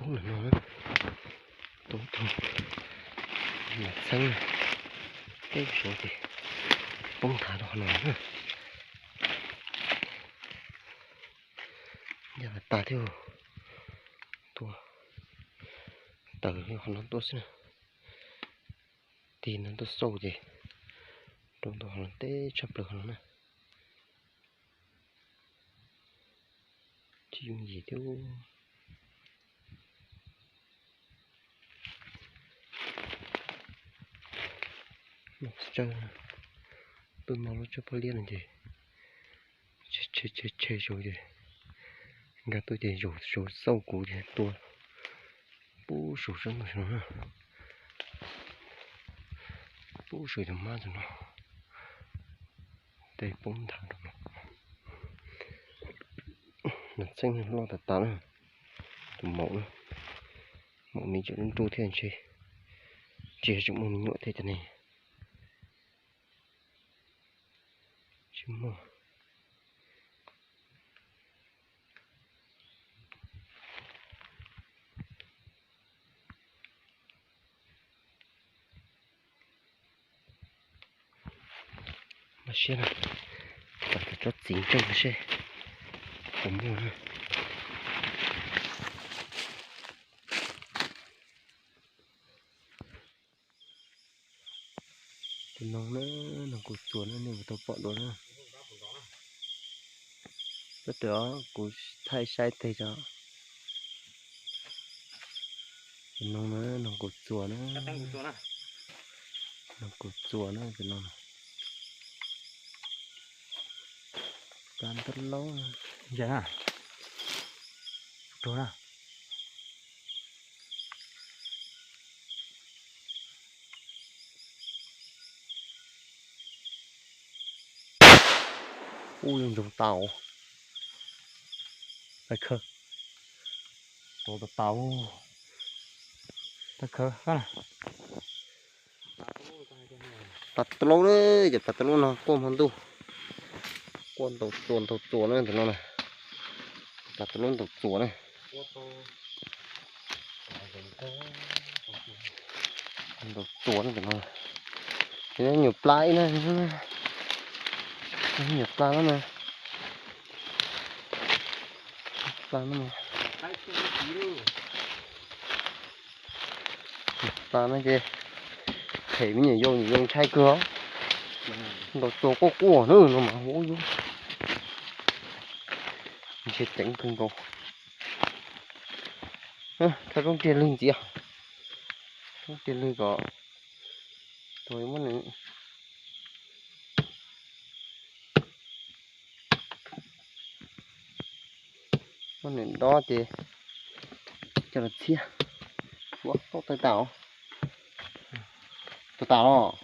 Poob no, poob tug, mas txheeb teb saud ces poob nthav rau qhov no na. Yog tas thiab, tua tawm li qhov no tuaj xwb na. Tig no tuaj xauj ces rau ntawm qhov no teb tshaj plaws qhov no na. Tsis yooj yim thiab. Tuaj no lub tsheb pob liab no ces tshe tshe saud ces nkag tuaj ces zaum saud xauj kuv ces tua pub saum sab ntawm no na. Pub saum cov mab ntawm no. Tej poob nthav rau no. Nas txheeb loj tas tas na. Tus maum na, maum me tseem nruj nruj thiab ntshe, tsis tseem muaj me nyuam thiab cov ne. Tsis muaj. Mas siab na, kom tsob txiv ntseej seb puas muaj na. Tus no na, noog kaus txuas na, nej puas tau pom dua na. Peb tawm os, kuv thaij saib teg tso. Tus no na, noog kaus txuas na. Noog kaus txuas na, tus no. Pla ntab laub. Yog na. Rau na. Ub, ntsoog tau. Tau tau. Tau khawb. Plas tus laub na, cov plas tus laub no quaj hmo ntuj. Quaj ntaus txuas ntaus txuas na tus no na. Plas tus laub ntaus txuas na. Ntaus txuas na tus no. Ces nyuam plas ib na, nyuam plas no na. Plas no na. Plas no ces phem me nyuam yaus, nyuam yaus ntshai kawg os. Ntaus txuas quaj quaj na no mas ub yub. Ntshe ceev kawg nkaus. Rhaub roob tiag lwg ntxiv, roob tiag lwg kom tus muab nws, muab nws dob ces coj los txhiab. Ua tau tawg tas os. Tawg tas los.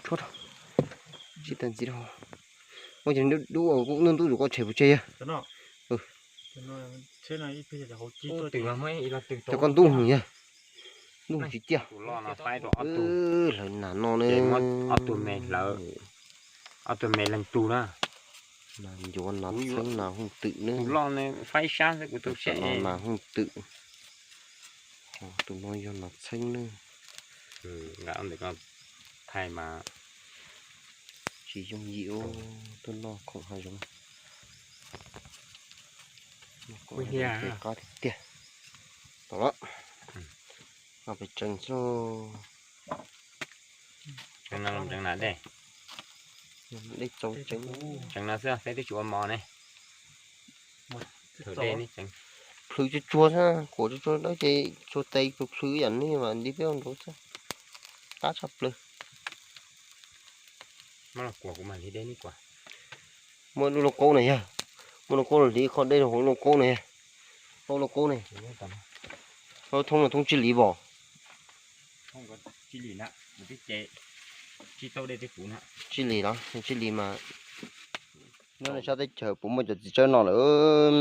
Tshuab rau. Tsis tawg ntxiv rau. Ua cas dub dub, kuv ntub ntub tus koj tshem puas tseg yog? Cov koj ntub yog. Ntub tsis tiag. Hlawv nas no na. Ob tug me hlawv, ob tug me leeg tug na. Nas ncuav nas txheeb nas hooj twm na. Faib sab xwb kuv tus tshem no nas hooj twm. Tus no yog nas txheeb na. Thaij mas tsis yooj yim, tuaj noj khoom hav zoov. Qab tiag tiag. Tau lawm. Noj pes tsees xwb. Dej txaus tsees. Tsees no xwb, peb twb tsis ua mov ne. Plhws tsuag tsuag xwb, kuam tsuag tsuag dawb ces tsuag tes plhws plhws yam nej mas nti peb ua nraud xwb. Qab tshaj plaws. Muaj lub lauj kaub na yog, muaj lauj kaub los hliv qhov dej rau hauv lauj kaub na yog. Lauj kaub ne, thoob no thoob tsib li pom. Tsib li los tsib li mas. Nyob rau sab teb chaws puas muaj cov txiv tsawb no lawm?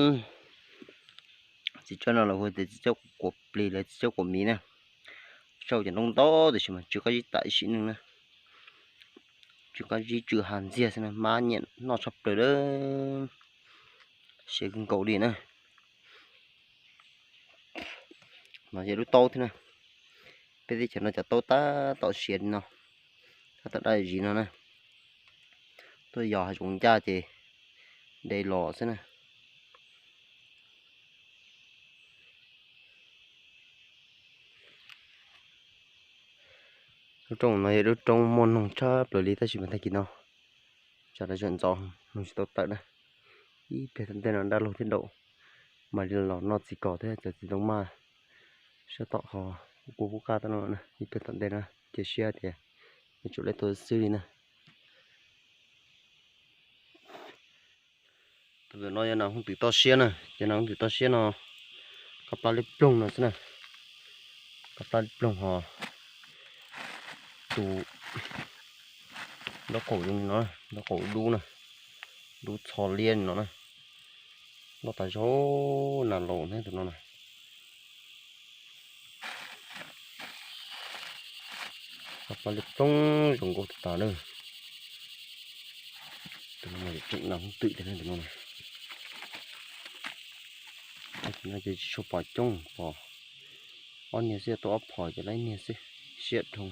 Txiv tsawb no lawv hu tias txiv tsawb quav plig los txiv tsawb quav miv na. Sau cov nroo ntau tiam sis mas tsw qab zib tas ib sim neej na. Tsw qab zib tsw ha ntxiag xwb na, mab nyiam noj tshaj plaws lawm. Siav kawg nkaus li na. No yog lub taub thiab na. Peb teb chaws no cov taub tab tom siav li no, tab tom daj zis no na. Tuaj yos hav zoov ncaj ces de los xwb na. Lub roob no yog lub roob muaj noog tshaj plaws li tab sis mas tag kis no tsam lawv zam ntxov noog tsis tau tawm na. Ib pliag tom ntej no dab laug thiab daum mam li los noj txiv kos thiab cov txiv ntoo maj sab tom qhov kua qub qab tau no na. Ib pliag tom ntej no cia siab tias yuav tsum lawv tau xwb li na. Tus ntawm no yog nas hooj twm toj siab na, ces nas hooj twm toj siab no kab plab liab ploog no xwb na. Kab plab liab ploog ho tus nraub qaum zoo li no, nraub qaum dub na, dub txho liab li no na. Loj tas zog, nas laus thiab tus no na. Kab plab liab ploog zoo nkauj tas tas na. Tus no mas tseem nas hooj twm tiag na tus no na. Tus no ces tsis tshua pom coob, pom ob niag xwb, tau ob phom ces lawv ib niag xwb, siab dhau.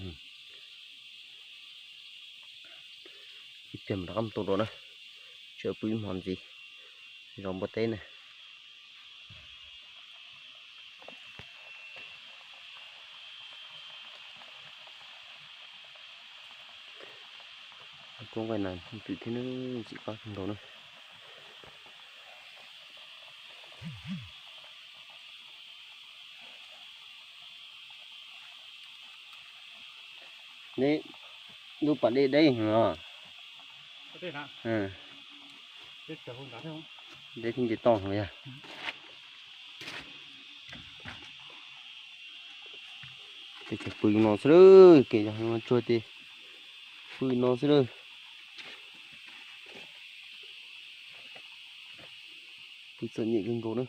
Ib pliag mam rov qab mus tua dua na, tseem pw ib hmo ntxiv, zov npua teb na. Koob nqaij nas hooj twm thiab na, ntxim qab kawg nkaus na. Neb lub pas dej deb heev os. Deb thiab nce toj heev yog. Teb chaws pw no xwb lawm, kev yog no tsuag ces pw no xwb lawm. Pw txom nyem kawg nkaus na.